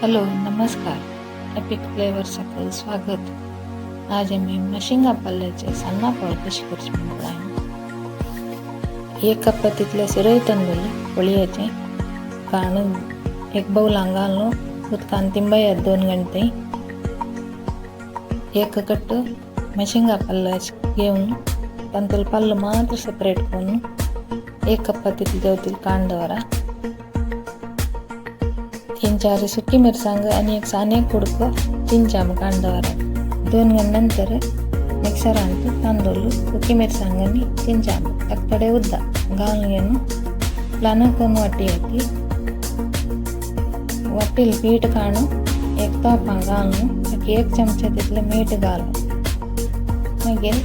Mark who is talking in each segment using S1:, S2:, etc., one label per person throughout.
S1: Hello नमस्कार, epic flavour सकल स्वागत। आज आमी मशिंगा पल्ल्याचे सान्नां पोळ कशी करची म्हूण पळोवया। एक कप तितले सुरय तांदूळ पोळयेचे काणून एक बौलां घालून उदकान तिंबयात 2 गंटे। एक कट्टो मशिंगा पल्ल्याचे घेवन तांदूळ पल्ल मात्र सेपरेट करून एक कप तितले देवतील काण दवरा। 3-4 सुकी मिरसांग आणि एक साने कुडको चिंचाम काण दवरा। 2 नंतर मिक्सरांत तांदूळ सुकी मिरसांग आणि चिंचाम तकतडे उद्दा घालून घेऊन प्लान करून वाटी होती। वाटील पीठ काढून एक तोपां घालून एक चमचा तितले मीठ घालून मागीर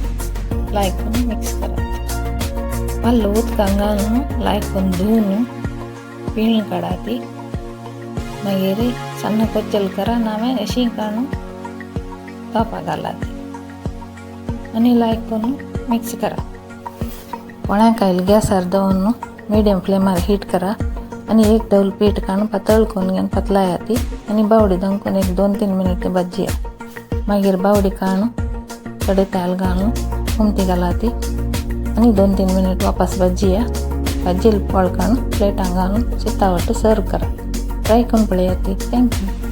S1: लायकून मिक्स करप। पल्ल उदकान घालून लायकून धुवन पिळून काडाती। मागीर सಣ್ಣ ಕೊಚ್ಚಲ್ करा नावे अशी काडून तोपा घालाती आनी लायक करून मिक्स करा। कोणाकायल गॅसार दवरून मीडियम फ्लेमार हीट करा आनी एक डौल पीठ काडून पातळ करून घेवन पतलायाती आनी बावडी दमकून एक 2-3 मिनट भाजया। मागीर बावडी काडून थोडे तेल घालून हुमटी घालाती आनी 2-3 मिनट वापस भाजया। भाजील पोळ काडून प्लेटान घालून शितावट सर्व करा। ट्राय करून पळयाती। Thank you.